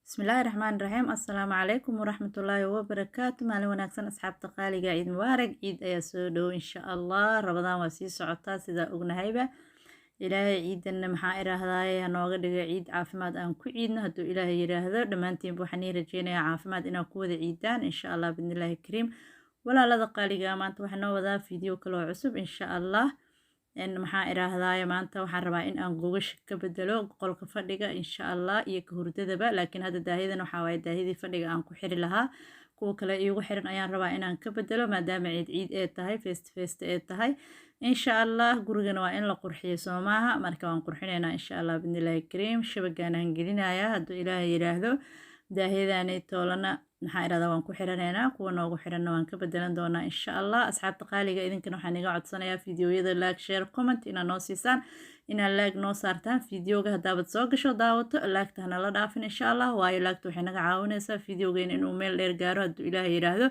Bismillaahi Raxmaani Raxiim. Assalaamu calaykum waraxmatullaahi wabarakaatu. Maalin wanaagsan, asxaabta qaaliga. Ciid mubaarak. Ciid ayaa soo dhow, insha Allah. Rabadaan waa sii socotaa, sidaa ognahayba. Ilaahay ciidanna, maxaa iraahdaye, hanooga dhiga ciid caafimaad aan ku ciidno, hadduu Ilaahay yiraahdo. Dhammaantiinba waxaan ii rajeynayaa caafimaad inaad ku wada ciidaan, insha Allah, bidnillaahi kariim. Walaalada qaaliga, maanta waxaa noo wadaa video kaloo cusub, insha Allah. Maxaa iraahdaye, maanta waxaan rabaa in aan gogasha ka bedelo qolka fadhiga, insha Allah, iyo ka hurdadaba. Laakiin hadda daahidan waxaa waaye daahidii fadhiga aan ku xiri lahaa. Kuwa kale iigu xiran ayaan rabaa inaan ka bedelo, maadaama ciid ciid ee tahay, feest feest ee tahay, insha Allah. Gurigana waa in la qurxiyo, soo maaha? Marka waan qurxinaynaa, insha Allah, bidnillaahi kariim. Shabagaanaan gelinayaa, hadduu Ilaahay yiraahdo. Daahiyadaanay toolana, maxaa irahdaa, waan ku xiranaynaa. Kuwa noogu xiranna waan ka bedelan doonaa, insha Allah. Asxaabta qaaliga, idinkana waxaan iga codsanayaa fiidiyoyada like, share, comment inaad noo siisaan, inaad like noo saartaan fiidiyoga. Haddaabad soo gasho, daawato, like-ta hanala dhaafin, insha Allah, waayo like-ta waxay naga caawinaysaa fiidiyogeena inuu meel dheer gaaro, hadduu Ilaahay yiraahdo.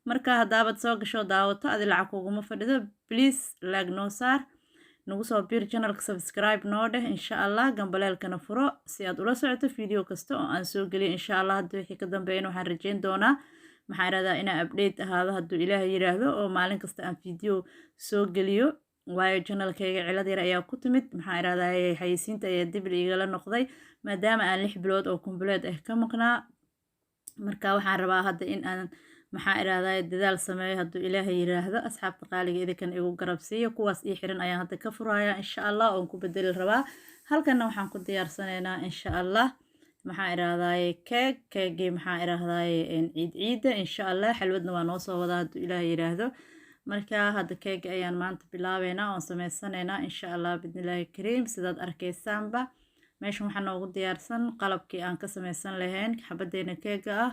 Marka haddaabad soo gasho, daawato, adi lacag kuguma fadhido, please like noo saar, nagu soo biir channelka, subscribe noo dheh, insha Allah, gambaleelkana furo si aad ula socoto video kasta oo aan soo geliyo, insha Allah. Hadda wixii ka dambeeyana waxaan rajeyn doonaa, maxaa irahdaa, inaa update ahaado, hadduu Ilaahay yiraahdo, oo maalin kasta aan video soo geliyo, waayo channelkayga cilad yar ayaa ku timid. Maxaa irahdaa, xayeysiinta ayaa dib igala noqday, maadaama aan 6 bilood oo complete ah ka maqnaa. Marka waxaan rabaa hadda in aan, maxaa irahdaa, dadaal sameeyo, hadduu Ilaahay yiraahdo. Asxaabta qaaliga, idinkan igu garabsiiyo. Kuwaas ii xiran ayaan hadda ka furaya, insha Allah, oon ku bedeli rabaa. Halkanna waxaan ku diyaarsanaynaa, insha Allah, maxaa irahdaye, keeg, keegii, maxaa irahdaye, ciid ciidda, insha Allah. Xalwadna waa noo soo wadaa, hadduu Ilaahay yiraahdo. Marka hadda keega ayaan maanta bilaabeynaa oon sameysanaynaa, insha Allah, bidnillaahi kariim. Sidaad arkaysaanba, meeshan waxaa noogu diyaarsan qalabkii aan ka sameysan lahayn xabadeena keega ah: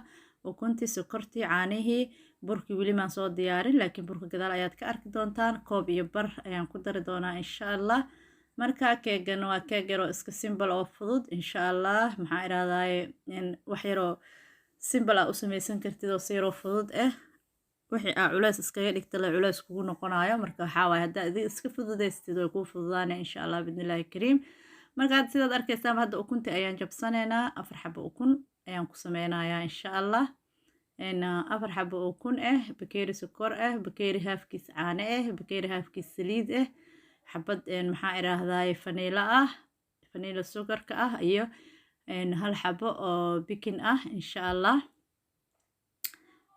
ukuntii, sokortii, caanihii, burkii. Weli maan soo diyaarin, laakiin burka gadaal ayaad ka arki doontaan. Koob iyo bar ayaan ku dari doonaa, insha Allah. Marka keegan waa keeg yaroo iska simple oo fudud, insha Allah. Maxaa irahdaye, wax yaroo simple aa u sameysan kartid oo si yaroo fudud ah. Wixii aa culeys iskaga dhigta la culeys kugu noqonayo. Marka waxaa waaye, haddaa idig iska fududaystid, way kuu fududaanaya, insha Allah, bidnillaahi kariim. Marka hadda, sidaad arkaysaaba, hadda ukunti ayaan jabsanaynaa. 4 xabo ukun ayaan ku sameynayaa, insha Allah. 4 xabo ukun ah, bakeeri sokor ah, bakeeri haafkiis caano ah, bakeeri haafkiis saliid ah, xabad, maxaa iraahdaye, faniilo ah, faniilo sugarka ah, iyo hal xabo oo baking ah, insha Allah.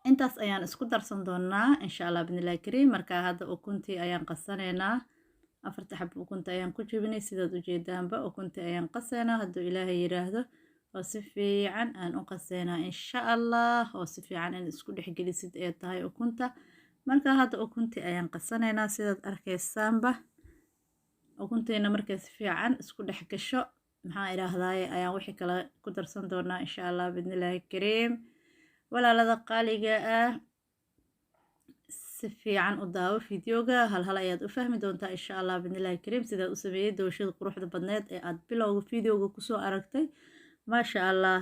Intaas ayaan isku darsan doonaa, insha Allah, bidnillahi kariim. Marka hadda ukuntii ayaan qasanaynaa. Afarta xabo ukunta ayaan ku jebinay, sidaad ujeedaanba. Ukuntii ayaan qasaynaa, hadduu Ilaahay yiraahdo, oo si fiican aan u qasaynaa, insha Allah, oo si fiican in isku dhexgelisid ee tahay ukunta. Marka hadda ukuntii ayaan qasanaynaa, sidaad arkaysaanba. Ukuntiina markay si fiican isku dhex gasho, maxaa idhaahdaaye, ayaan wixii kale ku darsan doonaa, insha Allah, bidnillaahi kariim. Walaalada qaaliga ah, si fiican u daawo fideoga, hal hal ayaad u fahmi doontaa, insha Allah, bidnillaahi kariim, sidaad u sameeyey doolshada quruxda badneed ee aad bilowga fideoga kusoo aragtay. Maasha Allah,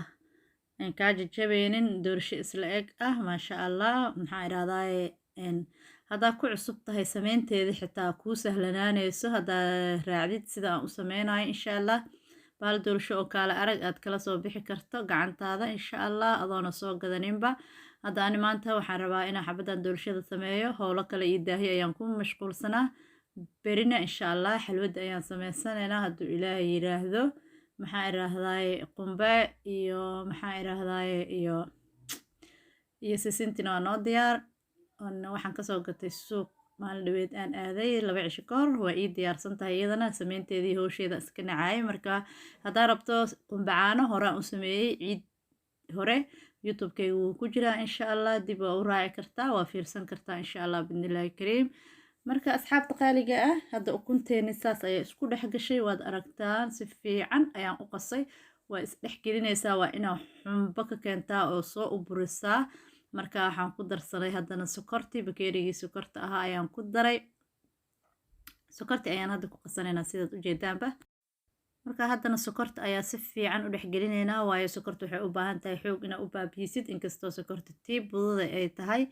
aan kaa jajabeynin, doorsho isla eg ah, maasha Allah. Maxaa idhahdaaye, haddaa ku cusub tahay sameynteeda, xitaa kuu sahlanaaneyso haddaa raacdid sida aan u sameynayo, insha Allah. Baal doorsho oo kaale arag aad kala soo bixi karto gacantaada, insha Allah, adoona soo gadaninba. Hadda ani maanta waxaan rabaa inaan xabaddan doolshada sameeyo. Howlo kale iyo daahi ayaan ku mashquulsanaa. Berina, insha Allah, xalwadda ayaan sameysanaynaa, hadduu Ilaahay yiraahdo. Maxaa idhaahdaaye, qumbe iyo, maxaa idhaahdaaye, iyo sisintina waa noo diyaar. Waxaan kasoo gatay suuq maalin dhaweed aan aaday, 2 cisho ka hor. Waa ii diyaarsan tahay iyadana, sameynteedii howsheeda iska nacaayay. Marka haddaa rabto qumbe caano, horaan u sameeyey ciid hore, YouTube-kayga wuu ku jiraa, insha Allah. Dib waa u raaci kartaa, waa fiirsan kartaa, insha Allah, bidnillaahi kariim. Marka asxaabta qaaliga ah, hadda ukunteeni saas ayaa isku dhex gashay, waad aragtaan. Si fiican ayaan u qasay. Waa isdhex gelinaysaa, waa inaa xumbo ka keentaa oo soo u burisaa. Marka waxaan ku darsaday haddana sokortii, bakeerigii sokorta ahaa ayaan ku daray. Sokortii ayaan hadda ku qasanaynaa, sidaad ujeedaanba. Marka haddana sokorta ayaa si fiican u dhexgelinaynaa, waayo sokorta waxay u baahan tahay xoog inaa u baabiyisid. Inkastoo sokorta tii budada ay tahay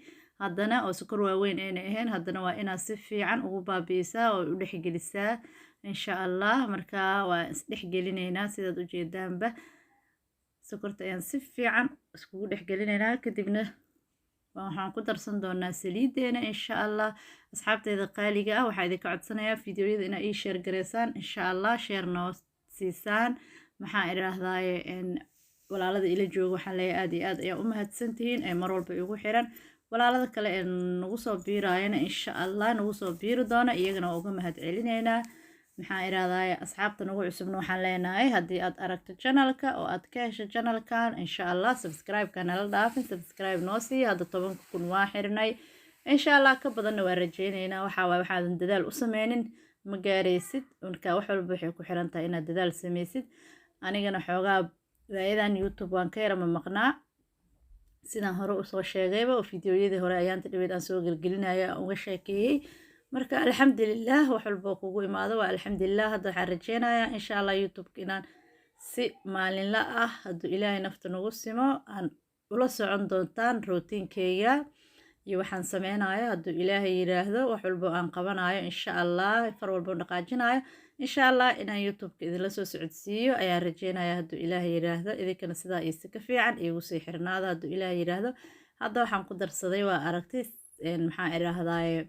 haddana, oo sokor waaweyn ayna ahayn, haddana waa inaad si fiican ugu baabi'isaa oo u dhexgelisaa, insha Allah. Marka waa isdhexgelinaynaa, sidaad ujeedaanba. Sokorta ayaan si fiican iskugu dhex gelinaynaa, kadibna waxaan ku darsan doonaa saliideena, insha Allah. Asxaabteeda qaaliga ah, waxaa idinka codsanayaa fiidiyoyada inaa ii share gareysaan, insha Allah, share noo siisaan. Maxaan idhaahdaaye, walaalada ila jooga waxaan leeyahay aad iyo aad ayaa u mahadsantihiin ee mar walba igu xiran. Walaalada kale ee nagu soo biiraayana, insha Allah, nagu soo biiri doona, iyagana waa uga mahad celinaynaa. Maxaan idhahdaye, asxaabta nagu cusubna waxaan leenahay, haddii aad aragto channelka oo aad ka hesho channelkan, insha Allah, subscribe-ka nala dhaafin, subscribe noo siiya. Hadda 10,000 waa xirnay, insha Allah ka badanna waa rajeyneynaa. Waxaa waaye, waxaadan dadaal u sameynin ma gaaraysid. Marka wax walba waxay ku xiran tahay inaad dadaal sameysid. Anigana xoogaa waayadan YouTube waan ka yarama maqnaa, sidaan hore usoo sheegayba oo fideoyadii hore ayaanta dhaweyd aan soo gelgelinaya aan uga sheekeeyey. Marka alxamdulilah, wax walba kugu imaado waa alxamdulilah. Hadda waxaan rajeynayaa, insha Allah, YouTube inaan si maalinla ah, hadduu Ilaahay nafta nagu simo, aan ula socon doontaan routinekeyga iyo waxaan sameynayo, hadduu Ilaahay yiraahdo. Wax walbo aan qabanayo, insha Allah, far walbo dhaqaajinayo, insha Allah, inaan YouTube-ka idinla soo socodsiiyo ayaan rajeynaya, hadduu Ilaahay yiraahdo. Idinkana sidaa iyo si ka fiican iigu sii xirnaada, hadduu Ilaahay yiraahdo. Hadda waxaan ku darsaday, waa aragtay, maxaa idhaahdaaye,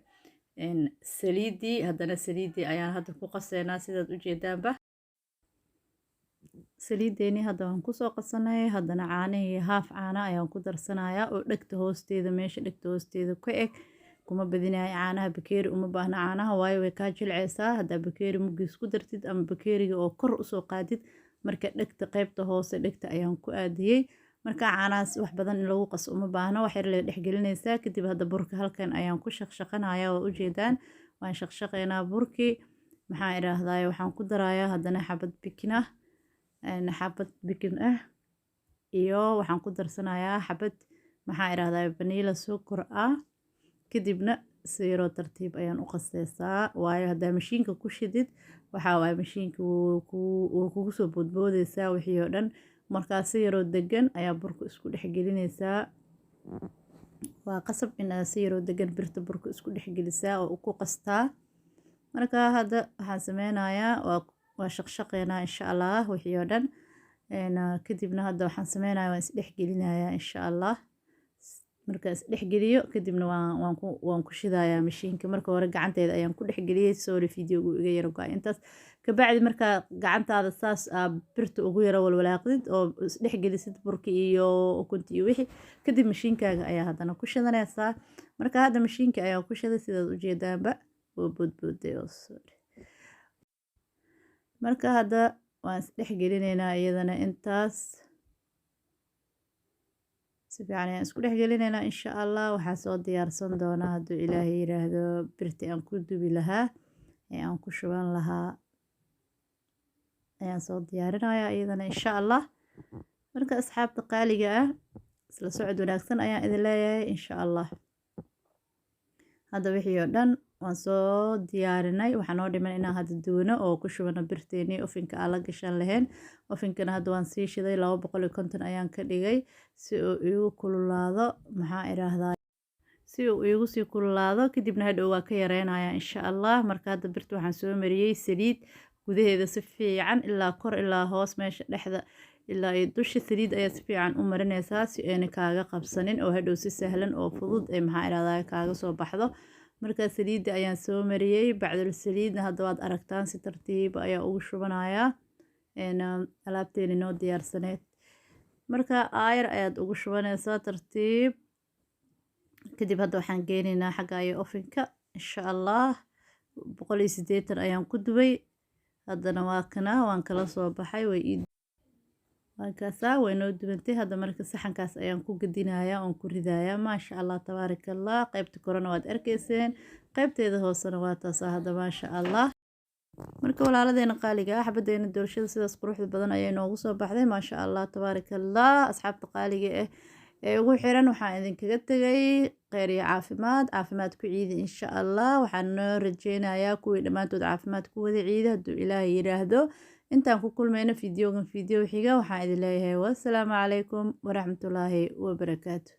saliiddii. Haddana saliiddii ayaan hadda ku qaseynaa, sidaad ujeedaanba. Saliiddeenii hadda waan kusoo qasanay. Haddana caanihii, haaf caana ayaan ku darsanayaa oo dhegta hoosteeda, meesha dhegta hoosteeda ka eg. Kuma badinayo caanaha, bakeeri uma baahna caanaha, waayo way kaa jilceysaa haddaa bakeeri muggiis ku dartid ama bakeeriga oo kor usoo qaadid. Marka dhegta, qaybta hoose dhegta ayaan ku aadiyey. Marka caanahaas wax badan in lagu qaso uma baahno, wax yar lee dhexgelinaysaa. Kadib hadda burka halkan ayaan ku shaqshaqanaya, waa ujeedaan, waan shaqshaqaynaa burkii. Maxaan idhaahdaa, waxaan ku darayaa haddana xabad baking ah, xabad baking ah, iyo waxaan ku darsanayaa xabad, maxaa idhahdaa, vanilla sokor ah. Kadibna si yaroo tartiib ayaan u qaseysaa, waayo haddaa mashiinka ku shidid, waxaa waaye mashiinka wuu kugu soo boodboodeysaa wixii oo dhan. Markaa si yaroo degan ayaa burka isku dhexgelineysaa. Waa qasab inaad si yaroo degan birta burka isku dhexgelisaa oo ku qastaa. Marka hadda waxaan sameynayaa, waa shaqshaqeynaa, insha Allah, wixii oo dhan. Kadibna hadda waxaan sameynayaa, waan isdhexgelinayaa, insha Allah. Marka isdhexgeliyo kadibna waan ku shidayaa mashiinka. Marka hore gacanteeda ayaan ku dhexgeliyey, sorry, videogu iga yaro go'ay intaas. Kabacdi markaa gacantaada saas aa birta ugu yaro walwalaaqdid oo isdhexgelisid burki iyo ukunti iyo wixii, kadib mashiinkaaga ayaa haddana ku shidanaysaa. Marka hadda mashiinka ayaa ku shiday, sidaad ujeedaanba oo boodbooday oo sorry. Marka hadda waan isdhexgelinaynaa iyadana, intaas si fiican ayaan isku dhexgelinaynaa, insha Allah. Waxaa soo diyaarsan doonaa, hadduu Ilaahay yiraahdo, birti aan ku dubi lahaa ee aan ku shuban lahaa ayaan soo diyaarinayaa iyadana, insha Allah. Marka asxaabta qaaliga ah, isla socod wanaagsan ayaan idin leeyahay, insha Allah. Hadda wixii oo dhan waan soo diyaarinay. Waxaa noo dhiman inaan hadda duwano oo ku shubano birteenii ovenka aan la gashan lahayn. Ovenkana hadda waan sii shiday, 250 ayaan ka dhigay si uu iigu kululaado, maxaa idhaahdaa, si uu iigu sii kululaado. Kadibna hadhow waa ka yareynaya, insha Allah. Marka hadda birta waxaan soo mariyey saliid gudaheeda, si fiican ilaa kor ilaa hoos, meesha dhexda ilaa iyo dusha saliid ayaa si fiican u marinaysaa, si ayna kaaga qabsanin oo hadhow si sahlan oo fudud ee, maxaa idhahdaa, kaaga soo baxdo. Markaa saliidda ayaan soo mariyey. Bacdul saliidna hadda waad aragtaan, si tartiiba ayaa ugu shubanayaa alaabteeni noo diyaarsaneed. Marka aayar ayaad ugu shubanaysaa tartiib. Kadib hadda waxaan geynaynaa xagga iyo ovenka, insha Allah. 180 ayaan ku dubay. Haddana waa kana, waan kala soo baxay, way ii waakaasaa, way noo dubantay. Hadda marka saxankaas ayaan ku gedinayaa oon ku ridayaa. Maasha Allah, tabaaraka Allah. Qaybta korena waad arkayseen, qaybteeda hoosena waa taasaa hadda, maasha Allah. Marka walaaladeena qaaliga ah, xabadeena doolshada sidaas quruxda badan ayay noogu soo baxday, maasha Allah, tabaaraka Allah. Asxaabta qaaliga ah ee ugu xiran, waxaan idinkaga tegay kheyr iyo caafimaad. Caafimaad ku ciidi, insha Allah. Waxaan noo rajeynayaa kuwii dhammaantood caafimaad ku wada ciida, hadduu Ilaahay yiraahdo. Intaan ku kulmayno fideogan fideo xiga, waxaan idin leeyahay wassalaamu calaykum waraxmatullaahi wabarakaatu.